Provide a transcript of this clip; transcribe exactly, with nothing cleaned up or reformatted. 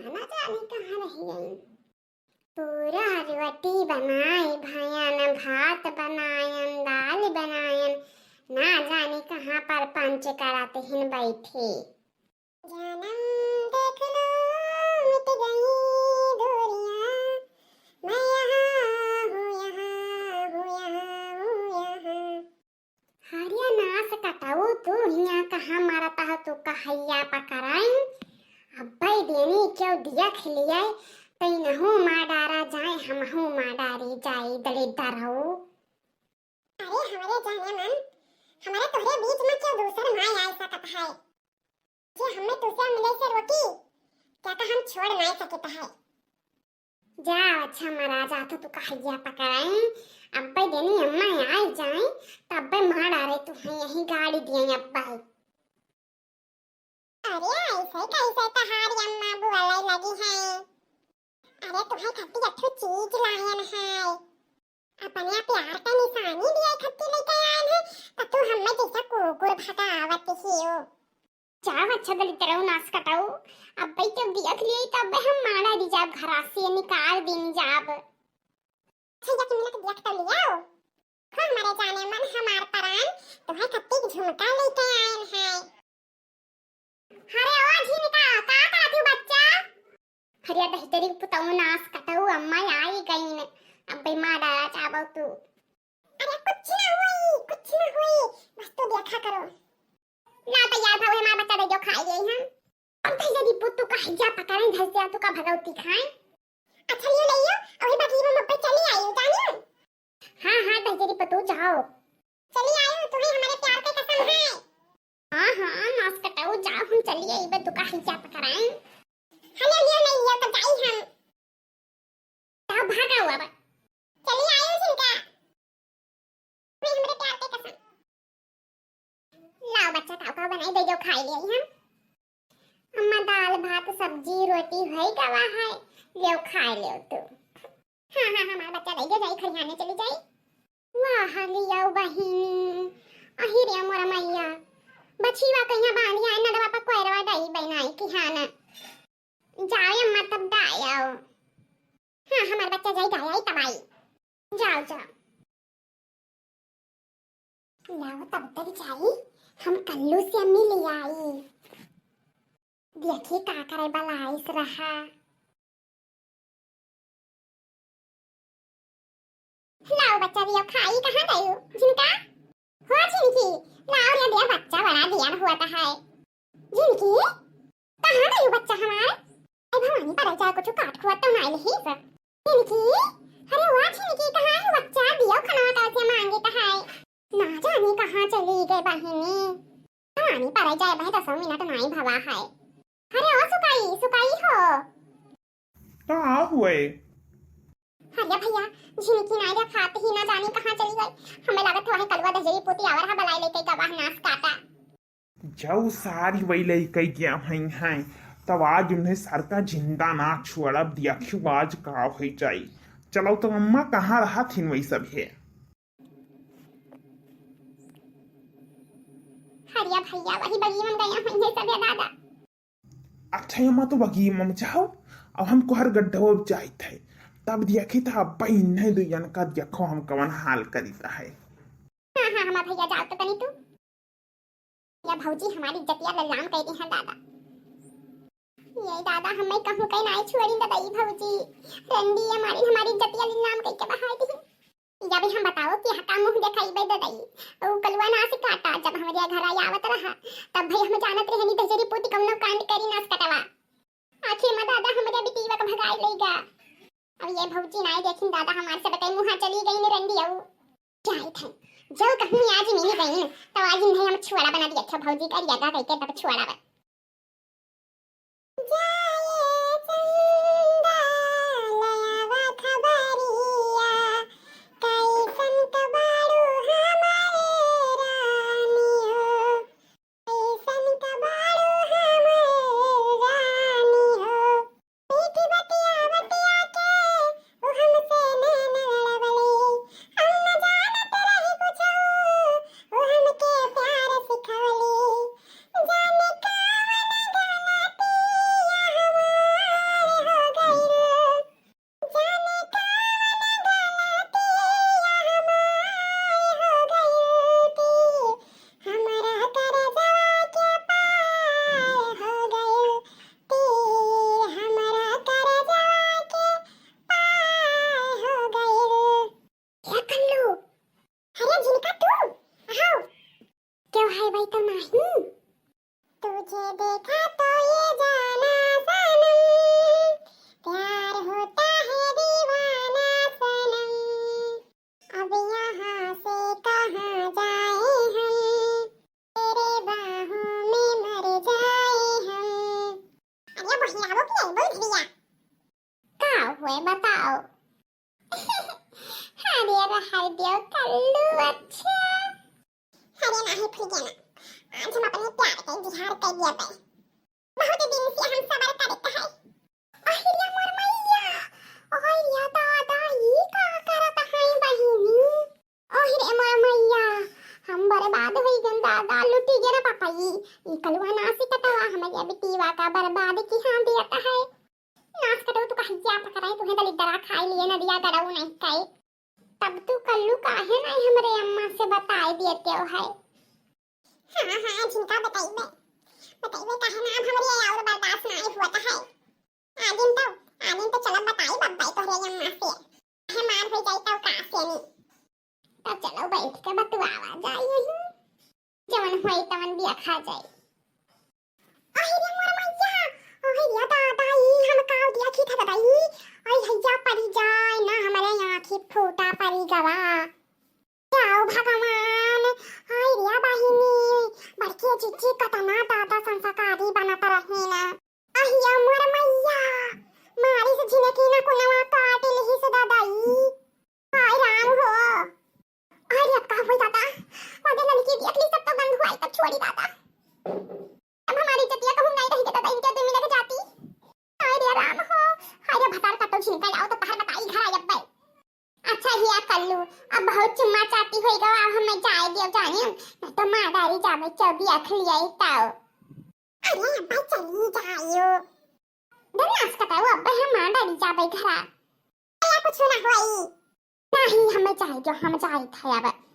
ना जाने कहाँ रह गई। पूरा रोटी बनाए भयन, भात बनायन, दाल बनायन, ना जाने कहाँ परपंच करत हिन बैठे। जानम देख लो मिट गई दूरियां, मैं यहाँ हूँ, यहाँ हूँ, यहाँ हूँ, यहाँ। हरिया नास कटाऊ, तू हियाँ कहाँ मरत ह, तू कहैया पकड़ाई। अब्बै देनी केउ दिया खिलियै, तैनहू मार डारा जाए, हमहू मार डारी जाई, दलिद्दर हऊ। अरे हमरे जाने मन, हमरे तोहरे बीच में केउ दूसर नाई आय सकत है, जे हमें तुसे मिले से रोकी, क्या का हम छोड़ नाई सकत है। जा, अच्छा महाराज, आ तो तू कहैया पकड़ाई, अब्बै देनी अम्मा आई जाए, तब्बै मार डारे तू है यही गाड़ी दिए अब्बै। अरे ऐसे कैसे तहारी अम्मा बोले लगी है? अरे तुम्हें खातिर अच्छी चीज लायन है, अपने प्यार का निशानी दिए खातिर लेके आयन है, तो तू हमें जैसा कुकुर भगावत ही हो। जाब अच्छा दलिद्दरऊ नास कटाऊ, अब्बै जब देख लिए तब हम मारा दी जाब, घरा से निकाल दीन जाब। अच्छा, जाके मिलत देख तो लियाओ। हो हमारे जाने मन, हमार परान, तुम्हें खत्ती के झुमका लेके आयन है। अरे ओ झिनका, का करत हू बच्चा? अरे दहिजरी पुतऊ नास कटाऊ, अम्मा आई गईन, अब्बै मार डारा जाबो तू। अरे कुछ ना हुई, कुछ ना हुई, बस तू देखा करो। ना तैयार भवे हमार बच्चा, दे दो खाई ले हम। अब तो यदि पुत तू कहिया पकड़न धर से तू का भगवती खाए। अच्छा लियो ले लियो, अभी बाकी वो मुझ पे चली आई, जानियो। हाँ, हाँ, दहिजरी पतू जाओ। चली आयो, तुम्हें हमारे प्यार पे कसम है। हाँ, हाँ, नास कटाऊ जाओ, हम चली आई, बस तू कहिया पकड़ाए। हाँ, लियो लियो ले लियो, तो जाई हम। जाओ भागा हुआ बा। चली आयो झिनका। मैं हमरे प्यार के कसम। लाओ बच्चा, ताऊ का बनाई दे, जो खाई ले हम। अम्मा दाल भात सब्जी रोटी होई गवा है, लेव खाई लेव तू। हाँ, हाँ, हमार बच्चा दे दे, जाई खरियाने चली जाई। वाह लियो बहिनी, अही रे मोर मैया, बछीवा कहिया बांधी आए नडवा पर कोयरवा डाई बनाई की हाँ ना। जाओ अम्मा, तब डायो। हाँ, हमार बच्चा जाई डायो, तब आई। जाओ, जाओ। लाओ, तब तक जाई, हम कल्लू से मिल आई। देखी का करे बलाइस रहा। लाओ बच्चा दियो खाई, कहाँ गयो झिनका? हो झिनकी, लाओ रे दिया बच्चा बड़ा दिया हुआ तो है। झिनकी, कहाँ गयो बच्चा हमार? ए भवानी, पर जाए कुछ काट खुआ तो ना लिही से। झिनकी, अरे वाह झिनकी, कहाँ है बच्चा? दियो खाना का से मांगे तो है। ना जाने कहाँ चली गई बहिनी। भवानी, पर जाए बहे दसों मिनट नाई भवा है। अरे ओ सुकाई, सुकाई हो। का हुए? अरे भैया, झिनकी नाई देखात ही, ना जाने कहाँ चली गई। हमें लागत है वही कलुआ दहिजरी पोती आवर हा बलाई लेके गवाह नास काटा। जौ सारी वही लइके गया हई हैं, तब आज उन्हें सर का जिंदा ना छोड़ब, देखियो आज का हो जाई। चलो तो अम्मा कहाँ रहत हिन वही सब है। हरिया भैया वही बगी में गया हई है सब है दादा। अच्छा अम्मा, तो बगी में जाओ, अब हम कोहर गड्ढा जाइत है, तब देखी था अब इन्हें दुइयन का देखो हम कवन हाल करीता है। हाँ, हाँ, हमार भैया जाओ तो तनी तू। या भौजी हमारी इज्जतिया नीलाम कर दी है दादा। ये दादा, हमें कहूँ कहीं नाई छोड़ी दादा, ई भौजी रंडी हमारी, हमारी इज्जतिया नीलाम करके बहाई दी। जब हम बताओ कि हका मुँह देखाई बे दादा, ई ऊ कलुआ नास काटा, जब हमारे घर आई आवत रहा, तब भाई हम जानत रहे नी दहिजरी पोती कौनो कांड करी नास कटवा। आखिर में दादा हमारे बिटिया का भगाई लेगा। अब ये भौजी नाई देखिन दादा, हमारे से बताई मुँह चली गई नी रंडी आऊ। जाइत है, जो कहूँ आज मिल गई, तो आज इन्हें हम छुआड़ा बना दिया था भौजी का, रिया का कह के तब छुआड़ा बन। जाए चंदा, लयावा खबरिया, कैसन कबाड़ू हमारे रानी हो। कैसन कबाड़ू हमारे रानी हो। मीठी बतिया बतिया के, वो हमसे नैन लड़वली। हम न जानत रही कुछ, वो हमके प्यार सिखवली। जाने का लावो कि नहीं बोल भैया? का हुए बताओ? अरे रहर देव कल्लू, अच्छा। अरे नाही फुलगेना, आज हम अपने प्यार के इजहार कर दिया बे। बहुत दिन से हम सबर करत है। अहिरिया मोर मैया, अहिरिया दादा, ई का करत है बहिनी? अहिरे मोर मैया, हम बर्बाद होई गन दादा, लुटी गन पापा ई। ई कलुआ नासी कटवा हमरे बिटिया का बर्बाद की हाँ दियत है। नास कटो तू कहिया पकड़ाई, तुहे दलिद्दरा खाई लिए नदिया गड़ऊ नहीं कई। तब तू कल्लू काहे नहीं हमरे अम्मा से बताए दियते हो है? हाँ, हाँ, झिनका बताइबे। बताइबे काहे ना, अब हमरे और बर्दाश्त नहीं हुआ है। आदिन तो, आदिन तो चलब बताई बब्बाई तोहरे अम्मा से। काहे मार हो जाई तब का सेनी। तब चलो बैठ के बतुआवा जाई यही। जवन होई तवन बिया खा जाई। अहिरे मोर मैया, अहिरे दादा, ई हम काव दिया खी था दादा ई। आई हैया परी जाए ना हमरे आँखी फूटा परी गवा। जाओ भगवान, हाय रे बहिनी, बड़की जिज्जी कतना दादा संस्कारी बनत रही ना। अहिया मोर मैया, मारी से झिनकी ना कुनवा काट लिही से दादा ई। हाय राम हो। अरे अब का होई दादा? अरे लड़की देख ली, सब तो बंद हुआ, तब छोड़ी दादा। अब हमारी इज्जतिया कहूँ नहीं रही दादा, इनके आदमी लग जाती। हाय रे राम हो, हाय रे भतार का तो झिनका लाओ तो तहर बताई घर आई अब्बे। अच्छा हिया कल्लू, अब बहुत चुम्मा चाटी होई गवा, अब हमें जाए दियो जानियो, नहीं तो मार डारी जावे चौबी अखलिया ही ताओ। अरे अब्बे चली जाइयो। दे नास कटाओ अब्बे हम मार डारी जावे घरा। या कुछ ना होई। नहीं, हमें जाए दियो, हम जाए थे अब।